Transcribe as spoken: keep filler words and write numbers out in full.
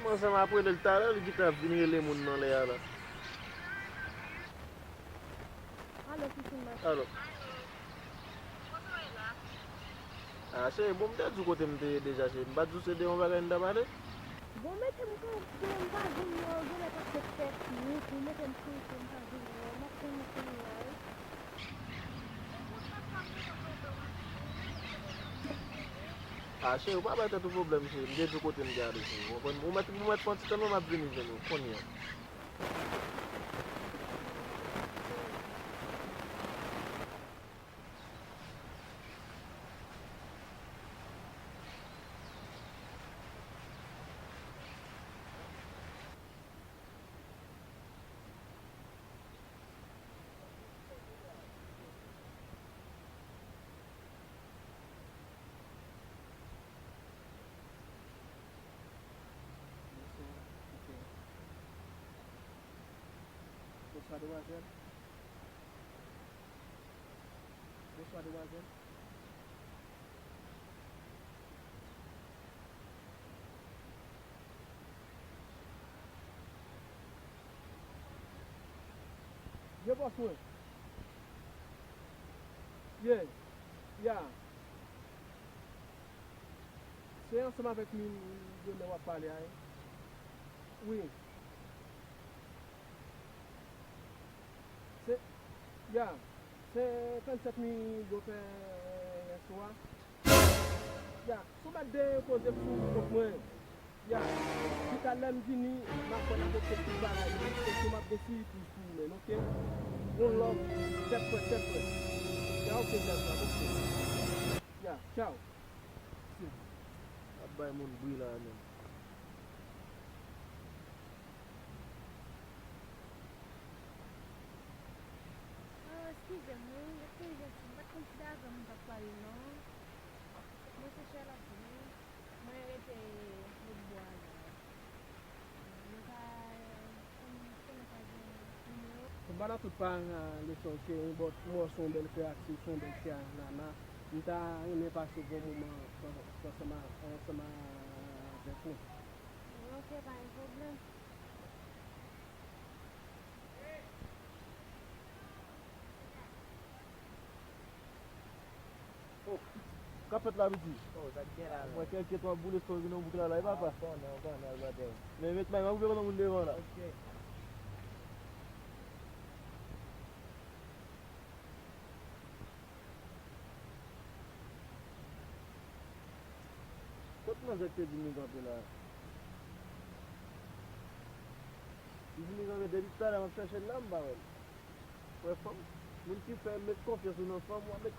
Ansanm ap rele l talè, li gentan ap vin rele moun nan lè a la. Alo, pitit mwen. Alo. Ah, cheri, bon, m te di w kote m te ye deja, cheri. M pa t di w se de yon bagay n t ap pale? Bon, mete m kanpe, m pa jwenn ou, genlè paske fè kwit, ou mete m kanpe, m pa jwenn ou, m ap tann ou kounye a, wi. Ah, cheri, ou pa bay tèt ou pwoblèm, cheri. M te di w kote m te ale, cheri. Ou konprann? Ou mèt, ou mèt fè yon ti tann mwen, m ap vini jwenn ou kounye a. Bonswa, demwazèl. Bonswa, demwazèl. Ye bòs mwen. Ye. Ya. Se ansanm avèk milyonè w ap pale a, wi. Wi. Se, ya, senkannsèt mil yo fè yèswa. Ya, si w mèt depoze sou kont mwen. Ya, chita lè m vini, m ap fè n ap fè tout bagay yo, e si m ap gen sipriz pou ou menm, oke? Yon love, tèt frèt, tèt frèt. Ya, oke, tèt frèt, oke. Ya, tchaw. Ap bay moun bri la menm. Ah, eskize m wi, eskize m, m pa t konn si se avè w m t ap pale non. Mwen se Chèlòt wi, mwen rete Lòtbò a la. Nou ka, kòm konnen pa gen nimewo. M pa nan tout paran leson cheri, but mwen se yon bèl kreyatif, se yon bèl ti nana. M ta renmen pase bon moman ansanm a, ansanm avèk nou. Oke, pa gen pwoblèm. Oh, k ap fèt la, piti? Oh, sa k gen la menm? Mwen kèlke tan w ap boule sou vin yon bouk la, la, e papa? Ah, ou konnen, ou konnen, brother. Men met may, m ap rive konnen moun devan la. Ok. Kot manzè k te di m li kanpe la? Li di m li kanpe depi talè m ap chèche l la, m pa wè l. Wè fanm, moun ki fè met konfyans ou nan fanm, w ap met